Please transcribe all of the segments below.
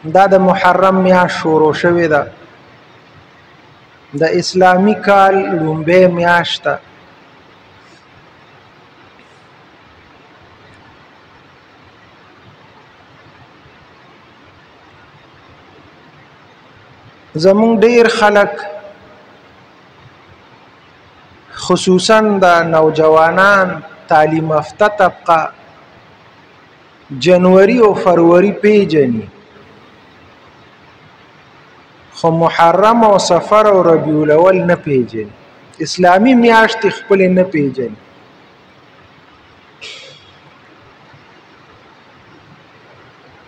دا د محرم میاشت شروع شوې ده، د اسلامی کال لومبۍ میاشت ده. زمونږ ډیر خلک خصوصا د نوجوانان تعلیم یافته طبقه جنوری او فروری پیژني، خو محرم او صفر او ربیع الاول نه پیژني، اسلامی میاشتې خپل نه پیژني.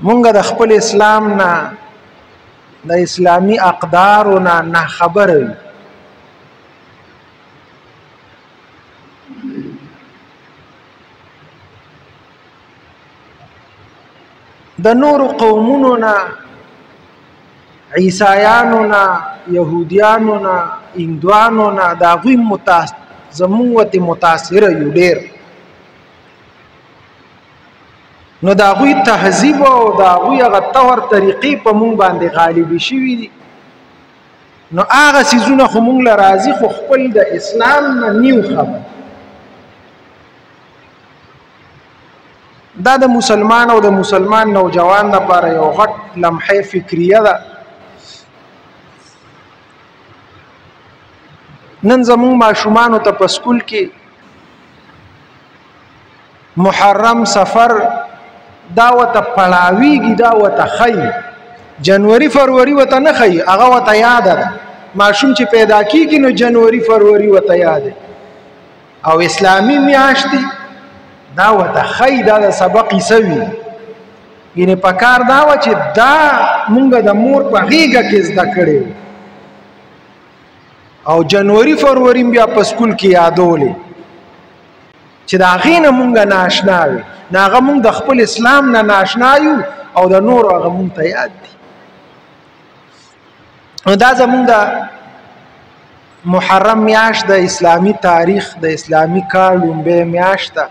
مونږ د خپل اسلام نه، د اسلامی اقدارو نه نه خبر یو. د نورو قومونو نه، عیسایانو نه، یهودیانو نه، هندوانو نه، د هغوی زمونږ ورته متاثره یو ډېر. نو د هغوی تهذیب او د هغوی هغه طور طریقې په مونږ باندې غالبې شوي دي. نو هغه څیزونه خو مونږ له راځي، خو خپل د اسلام نه نیو خبر. دا د مسلمان او د مسلمان نوجوان لپاره یو غټ لمحه فکریه ده. نن زموږ ماشومانو ته په سکول کې محرم سفر دا ورته پړاویږي، دا ورته ښیي. جنوري فروری ورته نه ښیي، هغه ورته یاده ده. ماشوم چې پیدا کیږي نو جنوري فروری ورته یاد، او اسلامي میاشتې دا ورته ښیي، دا د سبق حصه وي. یعنې پکار دا وه چې دا مونږ د مور په غېږه کې زده کړی او جنوري فروری بیا په سکول کې یادولې چې د هغې نه مونږ ناشنا وي. نو هغه مونږ د خپل اسلام نه ناشنا یو او د نورو هغه مونږ ته یاد دي. نو دا زمونږ د محرم میاشت د اسلامي تاریخ د اسلامي کال لومبۍ میاشت ده.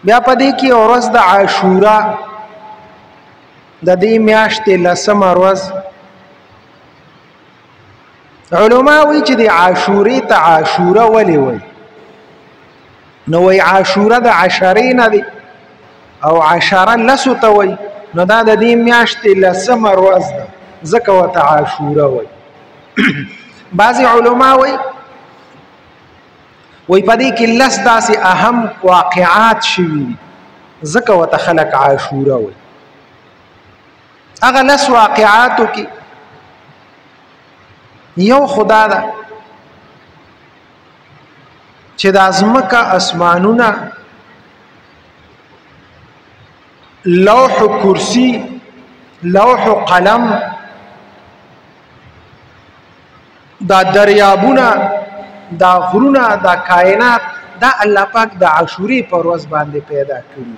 بیا په دې کې ورځ د عاشورا د دې میاشتې لسمه ورځ. علما وایي چې د عاشورې ته عاشوره ولې وایي؟ نو وایي عاشوره د عشرې نه دی او عشره لسو ته وایي، نو دا د دې میاشتې لسمه ورځ ده، ځکه ورته عاشوره وایي. بعضې علما وایي په دې کې لس داسې اهم واقعات شوي دي، ځکه ورته خلک عاشوره وایي. هغه لس واقعاتو کې یو خدا ده چې د ازمکه اسمانونه، لوح کرسی، لوح قلم، دا دریابونه، دا غرونه، دا کائنات، دا الله پاک د عاشورې پر ورځ باندې پیدا کړي.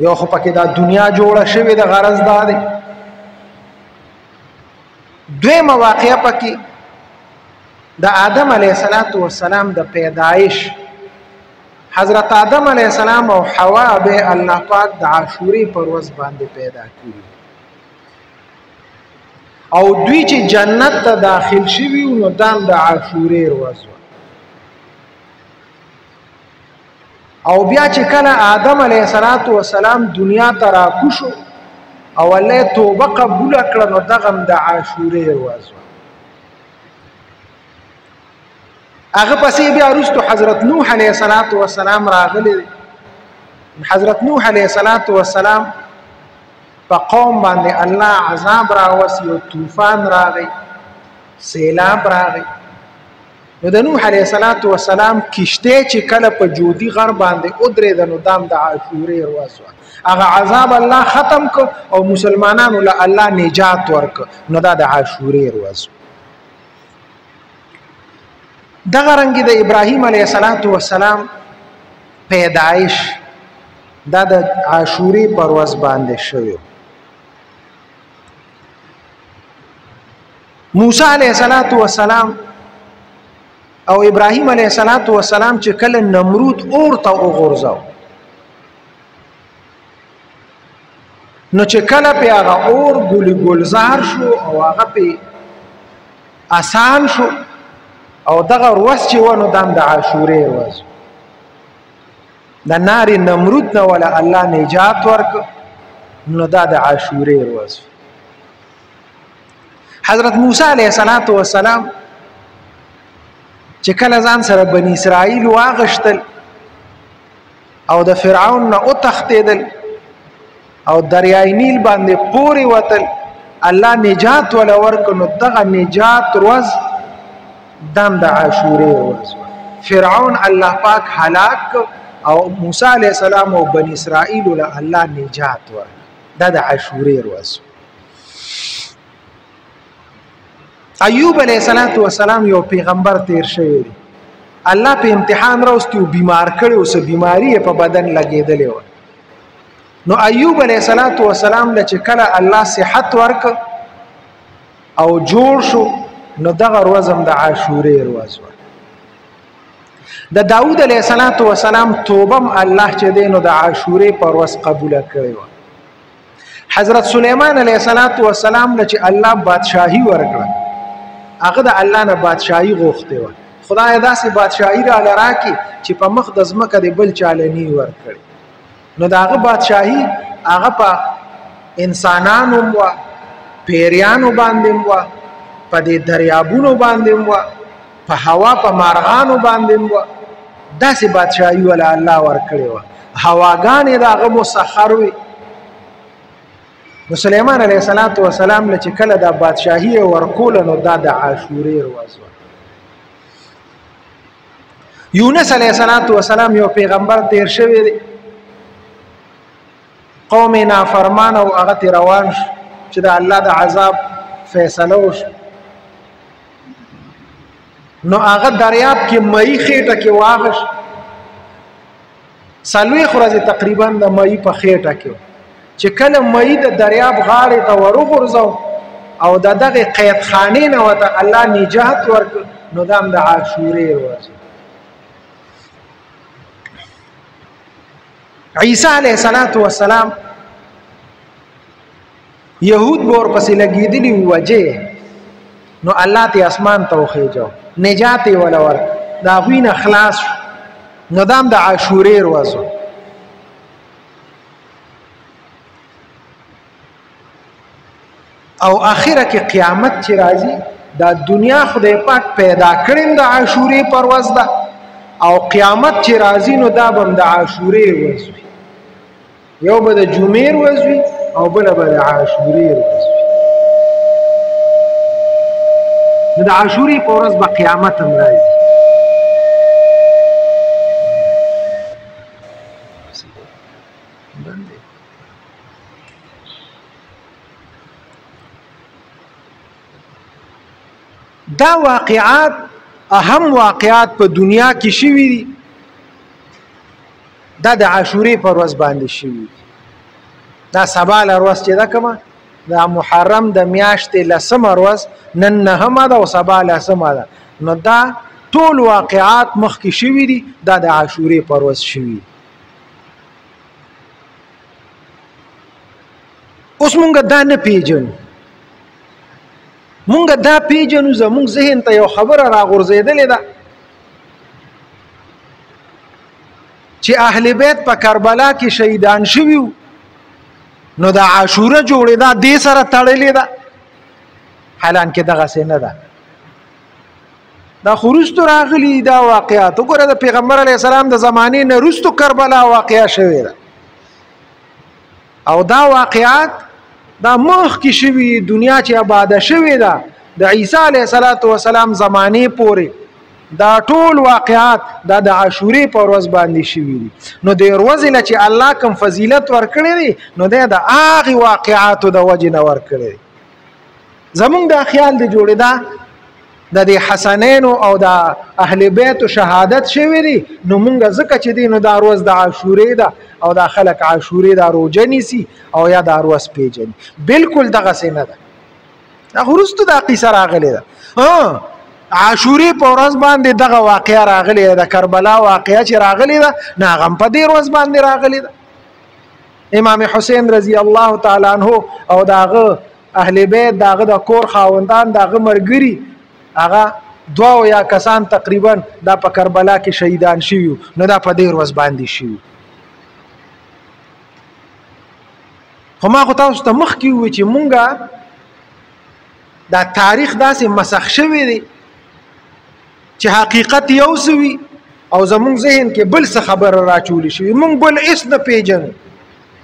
یو خو پکې دا دنیا جوړه شوې ده، غرض دا دی. دویمه واقعه پکې د آدم علیه السلام د پیدایش، حضرت آدم علیه السلام او حوا به الله پاک د عاشورې پر ورځ باندې پیدا کړي او دوی چې جنت ته داخل شوي نو دام د عاشورې ورځ وه. او بیا چې کله آدم علیه السلام دنیا ته راکوشو او الله توبه قبوله کړه، نو دغه هم د عاشورې ورځ وه. هغه پسې بیا وروسته حضرت نوح علیه السلام راغلی دی. حضرت نوح علیه السلام په قوم باندې الله عذاب راوست، یو طوفان راغی، سیلاب راغی. نو د نوح علیه السلام کشته چې کله په جودي غر باندې ودرېده، نو دام د عاشورې ورځ وه. هغه عذاب الله ختم کړ او مسلمانانو له الله نجات ورکړ، نو دا د عاشورې ورځ. دغه رنګ د ابراهیم علیه السلام پیدایش دا د عاشورې پر ورځ باندې شوی. موسی علیه السلام او ابراهیم علیه السلام چې کله نمرود اور ته وغورځاو، نو چې کله په هغه اور ګل ګلزار شو او هغه په آسان شو، او دغه ورځ چې ونه دام د عاشورې ورځ، د نار نمرود نه ولا الله نجات ورک، نو دا د عاشورې ورځ. حضرت موسی علیه الصلاۃ والسلام چې کله ځان سره بنی اسرائیل واغشتل او د فرعون نه وتښتېدل او دریای نیل باندې پورې وتل، الله نجات ولا ورک، نو دغه نجات ورځ دام د عاشورې ورځ. فرعون الله پاک هلاک او موسی علیه السلام او بنی اسرائیل له الله نجات ورک، دا د عاشورې ورځ. ایوب علیه السلام یو پیغمبر تیر شوی دی، الله په امتحان راوستی او بیمار کړی او څه بیماری په بدن لګېدلې وه. نو ایوب علیه السلام له چې کله الله صحت ورک او جوړ شو، نو دغه ورځ هم د عاشورې ورځ وه. د داود علیه السلام توبه هم الله چې دی نو د عاشورې پر ورځ قبوله کړې وه. حضرت سلیمان علیه السلام له چې الله بادشاهي ورکړه، هغه د الله نه بادشاهي غوښتې وه، خدای داسې بادشاهي را لراکي چې په مخ د ځمکه د بل چا له نه ورکړي. نو د هغه بادشاهي هغه په انسانانو هم وه، پیریانو باندې هم وه، په دې دریابونو باندې هم وه، په هوا په مارغانو باندې هم وه. داسې بادشاهي وله الله ورکړې وه، هواګانې د هغه مسخر وې. نو سلیمان علیه السلام له چې کله دا بادشاهي ورکوله، نو دا د عاشورې ورځ وه. یونس علیه السلام یو پیغمبر تیر شوی دی، قوم نافرمان او هغه ته روان شو چې د الله د عذاب فیصله وشو. نو هغه دریاب کې مئی خېټه کې واغش، 40 ورځې تقریبا د مئی په خېټه کې، چې کله مئی د دریاب غاړې ته وروغورځو او د دغه قید خانې نه ورته الله نجات ورکړ، نو دا هم د عاشورې ورځ. عیسی علیه السلام یهود به ورپسې لګېدلي وجې، نو الله ته اسمان ته وخېجو، نجات یې وله ورکړ، د هغوی نه خلاص شو، نو دا هم د عاشورې ورځ. او اخره کې قیامت چې راځي، دا دنیا خدای پاک پیدا کړې د عاشورې پر ورځ ده، او قیامت چې راځي نو دا به هم د عاشورې ورځ وي. یو به د جمعې ورځ وي او بله به د عاشورې ورځ وي. نو د عاشورې په ورځ به قیامت هم راځي. دا واقعات اهم واقعات په دنیا کې شوي دي، دا د عاشورې پر ورځ باندې شوي دي. دا سبا له ورځ چې ده کومه، د محرم د میاشتې لسمه ورځ، نن نهمه ده او سبا لسمه ده، نو دا ټول واقعات مخکې شوي دي، دا د عاشورې پر ورځ شوي دي. اوس مونږ دا نه پیژنو، مونږ دا پیژنو، زمونږ ذهن ته یو خبره راغورځېدلې ده چې اهل بیت په کربلا کې شهیدان شوي، نو د عاشوره جوړېده دې سره تړلې ده، حالانکه دغسې نه ده. دا خو وروستو راغلي دا واقعات. وګوره د پیغمبر علیه السلام د زمانې نه وروستو کربلا واقعه شوې ده، او دا واقعات دا مخکې شوي، دنیا چې آباده شوې ده د عیسی علیه السلام زمانې پورې، دا ټول واقعات دا د عاشورې په ورځ باندې شوي دي. نو د ورځې له چې الله کوم فضیلت ورکړی دی، نو دی د هغې واقعاتو د وجې نه ورکړی دی. زمونږ دا خیال دی جوړېده د دې حسنینو او د اهل بیتو شهادت شوی دی، نو مونږ ځکه چې دی نو دا ورځ د عاشورې ده او دا خلک عاشورې دا روژه نیسي او یا دا ورځ پېژني. بالکل دغسې نه ده، دا خو وروستو دا قصه راغلې ده. عاشورې په ورځ باندې دغه واقعه راغلې ده، د کربلا واقعه چې راغلې ده، نو هغه هم په دې ورځ باندې راغلې ده. امام حسین رضی الله تعالی عنہ او داغه اهل بیت، داغه د کور خاوندان، داغه مرګري، هغه دوا یا کسان تقریبا دا په کربلا کې شهیدان شوي. نو دا په دې ورځ باندې شوي. خو ما خو تاسو ته مخکې وویل چې مونږه دا تاریخ داسې مسخ شوی دی چې حقیقت یو څه وي او زمونږ ذهن کې بل څه خبره راچولی شوي. مونږ بل هېڅ نه پېژنو.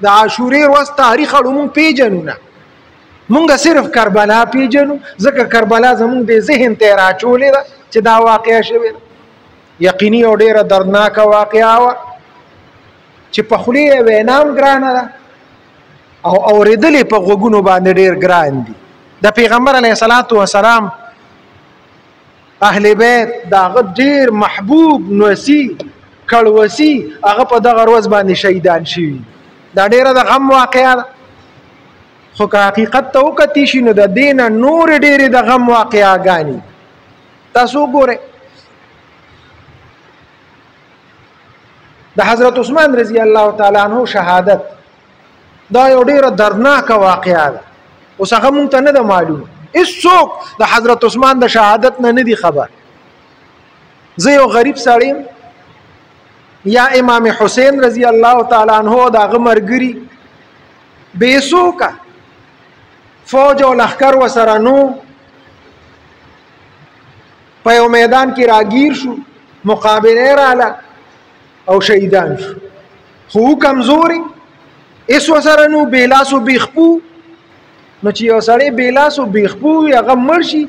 د عاشورې ورځ تاریخ اړو مونږ پېژنو نه، مونږ صرف کربلا پېژنو، ځکه کربلا زمونږ د ذهن ته راچولې ده چې دا واقعه شوې ده. یقیني او ډېره دردناکه واقعه وه چې په خولې یې وینا هم ګرانه ده او اورېدلې په غوږونو باندې ډېر ګران دي. د پیغمبر علیه الصلاة والسلام اهل بیت، د هغه ډېر محبوب نوسی کړوسی، هغه په دغه ورځ باندې شهیدان شوي. دا ډېره د غم واقعه ده، خو که حقیقت ته وکتی شي نو د دې نه نورې ډېرې د غم واقعه ګانې. تاسو وګورئ د حضرت عثمان رضی الله تعالی عنہ شهادت، دا یو ډېره دردناکه واقعه ده. اوس هغه مونږ ته نه ده معلومه، هیڅوک د حضرت عثمان د شهادت نه نه دی خبر. زه یو غریب سړی یم، یا امام حسین رضی الله تعالی عنہ د هغه مرګري بې څوکه فوج او لښکر وسره نو په یو میدان کې راګیر شو، مقابله راله او شهیدان شو. خو کمزوري، هېڅ وسره نو، بې لاسو بې خپو. نو چې یو سړی بې لاسو بې خپو وي، هغه مړ شي،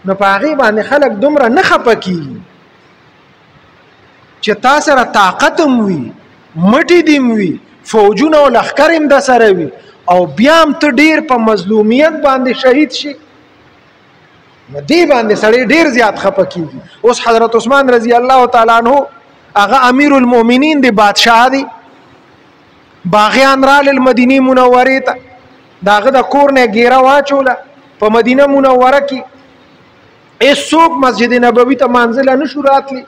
نو په هغې باندې خلک دومره نه خفه کېږي چې تا سره طاقت هم وي، مټې دې هم وي، فوجونه او لښکر هم د سره وي، او بیا هم ته ډېر په مظلومیت باندې شهید شي. نو دې باندې سړی ډېر زیات خفه کېږي. اوس حضرت عثمان رضی الله تعالی عنہ هغه امیر المؤمنین دی، بادشاه دی. باغیان رالل مدینې منورې ته، د هغه د کور نه ګیره واچوله په مدینه منوره کې. هېڅوک مسجد نبوي ته منزله نه شو راتلی،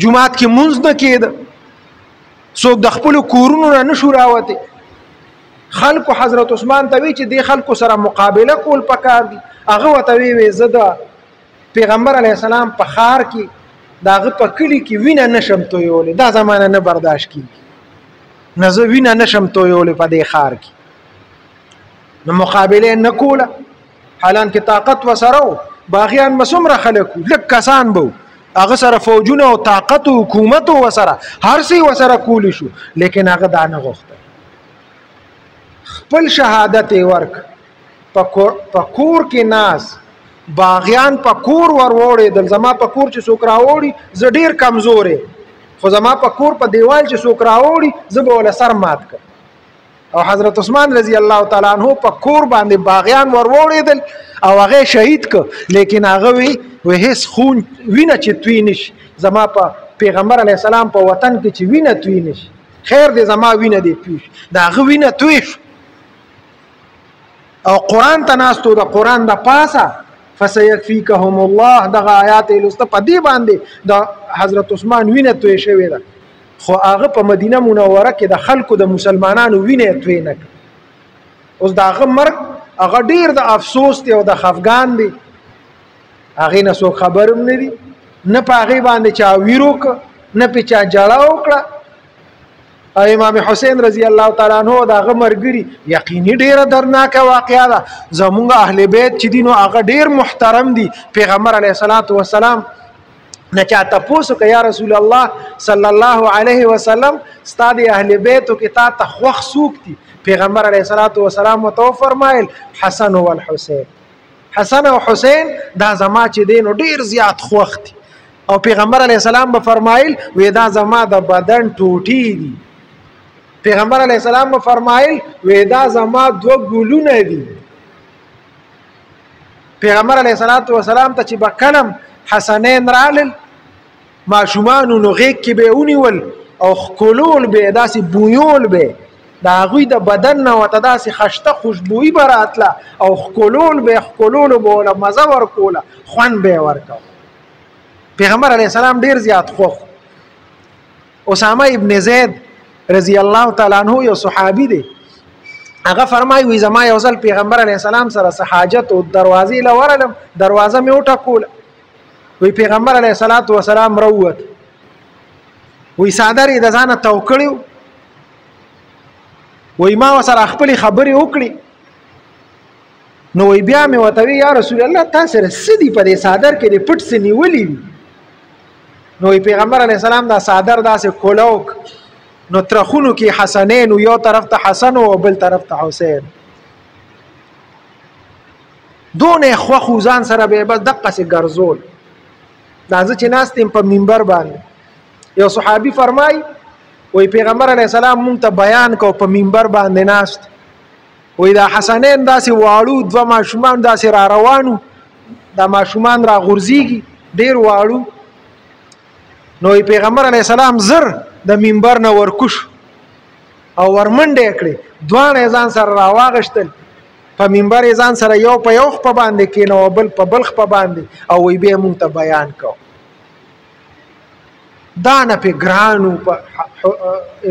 جومات کې مونځ نه کېده، څوک د خپلو کورونو نه نه شو راوتی. خلکو حضرت عثمان ته وی چې دې خلکو سره مقابله کول پکار دي. هغه ورته وی زه د پیغمبر علیه السلام په ښار کې د هغه په کلي کې وینه نشم تویولی، دا زمانه نه برداشت کېږي، نه زه وینه نشم تویولی په دې ښار کې. نو مقابله نه کوله، حالانکه طاقت وسره و. باغیان به څومره خلک وو، لږ کسان به وو، هغه سره فوجونه او طاقت او حکومت وسره هر څه وسره کولی شو، لیکن هغه دا نه غوښتل. خپل شهادت یې ورک، په کور کې ناس باغیان په کور وروړېدل. زما په کور چې څوک راوړي زه ډېر کمزور یم، خو زما په کور په دیوال چې څوک راوړي زه به وله سر مات کړم. او حضرت عثمان رضی الله تعالی عنہ په کور باندې باغیان وروړېدل او هغه شهید که، لیکن هغه وی وی هیڅ خون وینه چې توی نشي، زما په پیغمبر علیه السلام په وطن کې چې وینه توی نشي، خیر دی زما وینه دی توی شي. د هغه وینه توی شو او قرآن ته ناستو، د قرآن د پاسه فسيكفيكهم الله دغه آیات یې لوسته، په دې باندې د حضرت عثمان وینه توی شوې ده. خو هغه په مدینه منوره کې د خلکو د مسلمانانو وینه یې توی نه کړه. اوس د هغه مرګ هغه ډېر د افسوس دی او د خفګان دی، هغې نه څوک خبر هم نه دي، نه په هغې باندې چا ویر وکړه، نه پې چا جړه وکړه. او امام حسین رضی الله تعالی عنہ د هغه مرګري یقیني ډېره دردناکه واقعه ده. زمونږ اهل بیت چې دي نو هغه ډېر محترم دي. پیغمبر علیه الصلاة والسلام نه چا تپوس وکړه، یا رسول الله صلی الله علیه وسلم، ستا د اهل بیتو کې تا ته خوښ څوک دي؟ پیغمبر علیه الصلاة والسلام ورته وفرمایل حسن والحسین. حسن او حسین دا زما چې دی نو ډېر زیات خوښ دي. او پیغمبر علیه السلام به فرمایل وی دا زما د بدن ټوټې دي. پیغمبر علیه السلام به فرمایل وی دا زما دوه ګلونه دي. پیغمبر علیه الصلاة والسلام ته چې به کلم حسنین رالل ماشومانو نو غېږ کې به یې ونیول او ښکلول به یې، داسې بویول به یې، د هغوی د بدن نه ورته داسې خشته خوشبویي به راتله او ښکلول به یې، ښکلولو به ورله مزه ورکوله، خوند به یې ورکاوه. پیغمبر علیه السلام ډېر زیات خوښ. اسامه ابن زید رضی الله تعالی عنہ یو صحابي دی، هغه فرمایي وی زما یو ځل پیغمبر علی السلام سره حاجت او دروازې لورلم، دروازه مې وټکوله. وی پیغمبر علی الصلاۃ والسلام روت، وی صادر یې د ځانه تو کړیو، وی ما سره خپل خبرې وکړي. نو وی بیا مې وته وی یا رسول الله تاسو سره سدي په دې صادر کې د پټ څه نیولې وي. نو پیغمبر علی السلام دا صادر داسې کولاوک، نو ترخونو کې حسنین، یو طرف ته حسن او بل طرف ته حسین، دونه خوخ ځان سره به بس دقه سي ګرځول. دا زه چې ناست یم په منبر باندې، یو صحابي فرمای وی پیغمبر علی السلام مونږ ته بیان کو په منبر باندې ناست، وی دا حسنین داسې واړو دوه ماشومان داسې را روانو، دا ماشومان را غورځيږي ډیر واړو. نو پیغمبر علی السلام زر د منبر نه ورکوش او ورمنډه کړې، دواړه ځان سره راواغشتل، په منبر ځان سره یو په یو خپ باندې کینو او بل په بل خپ باندې، او وی به مونږ ته بیان کو. دا نه په ګرانو په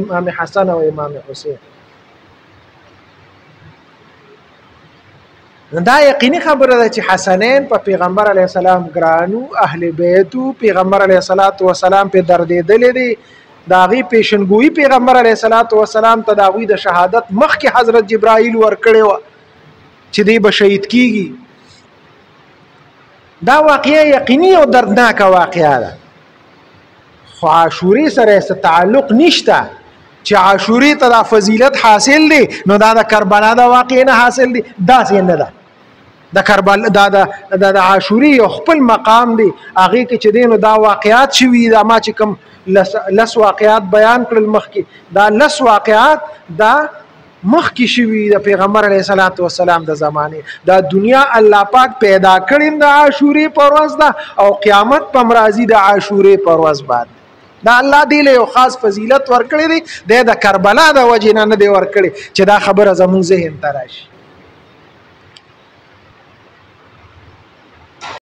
امام حسن او امام حسین. دا یقیني خبره ده چې حسنین په پیغمبر علی السلام ګرانو، اهل بیتو، پیغمبر علی الصلات والسلام په دردېدلې دي. د هغې پیشنګویي پیغمبر علیه الصلاة والسلام ته د هغوی د شهادت مخکې حضرت جبرائیل ورکړې وه چې دی به شهید کیږي. دا واقعه یقیني او دردناکه واقعه ده، خو عاشورې سره څه تعلق نشته چې عاشورې ته دا فضیلت حاصل دی، نو دا د کربلا د واقعې نه حاصل دی، داسې نه ده. د کربلا دا د د عاشورې یو خپل مقام دی، هغې کې چې دی نو دا واقعات شوي. دا ما چې کوم لس واقعات بیان کړل مخکې، دا لس واقعات دا مخکې شوي د پیغمبر علیه الصلاة والسلام د زمانې. دا دنیا الله پاک پیدا کړې د عاشورې پر ورځ ده، او قیامت په مرضی د عاشورې پر ورځ باندې. دا الله دی له یو خاص فضیلت ورکړی دی، د کربلا د وجې نه نه دی ورکړی چې دا خبره زموږ ذهن ته راشي.